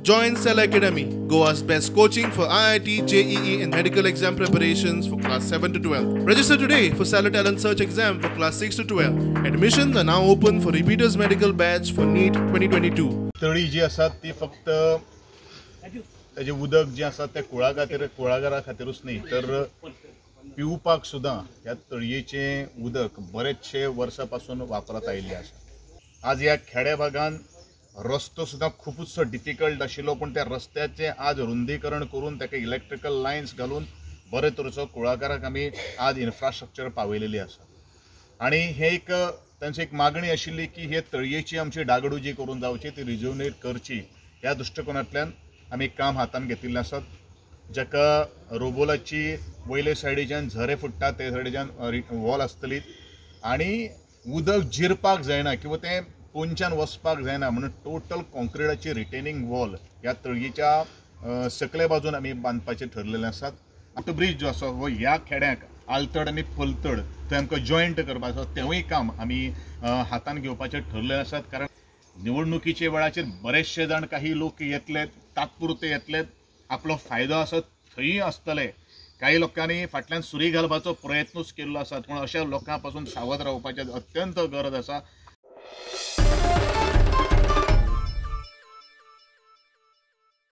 Join Cell Academy, Goa's best coaching for IIT, JEE and medical exam preparations for class 7 to 12. Register today for Cellar Talent Search exam for class 6 to 12. Admissions are now open for repeaters medical batch for NEET 2022. तळी जी आसा ती फक्त ताजें उदक जें आसा तें कुळागरा खातीरूच न्ही तर पिवपाक सुद्दां ह्या तळयेचें उदक बरेचशे वर्सां पासून वापरात आयिल्लें आसा. आज ह्या खेड्या भागान रस्तो सुद्दां खुबूच डिफिकल्ट आशिल्लो, पूण त्या रस्त्याचें आज रुंदीकरण करून ताका इलेक्ट्रिकल लायन्स घालून बरे तरेचो कुळागराक आमी आज इन्फ्रास्ट्रक्चर पावयलेली आसा. आनी हे एक तांची एक मागणी आशिल्ली की हे तळयेची आमची डागडुजी करून जावची, ती रिज्युनेट करची, ह्या दृश्टिकोनांतल्यान आमी काम हातान घेतिल्लें आसा. जाका रोबोलाची वयले सायडीच्यान झरे फुट्टा ते सायडीच्यान वॉल आसतली आनी उदक जिरपाक जायना किंवा तें पोंच्यान वचपाक जायना म्हणून टोटल कॉन्क्रिटाची रिटेनिंग वॉल ह्या तळयेच्या सकले बाजून आमी बांदपाचें ठरलेलें आसात. आतां ब्रीज जो आसा हो ह्या खेड्यांक आलतड आनी पलतड थंय आमकां जॉयंट करपाचो तेवूय काम आमी हातान घेवपाचें ठरलेलें आसात. कारण निवडणुकीच्या वेळाचेर बरेचशे जाण काही लोक येतले, तात्पुरते येतले, आपलो फायदो आसा थंय आसतले. काही लोकांनी फाटल्यान सुरी घालपाचो प्रयत्नूच केल्लो आसा, पूण अशा लोकां पासून सावध रावपाची अत्यंत गरज आसा.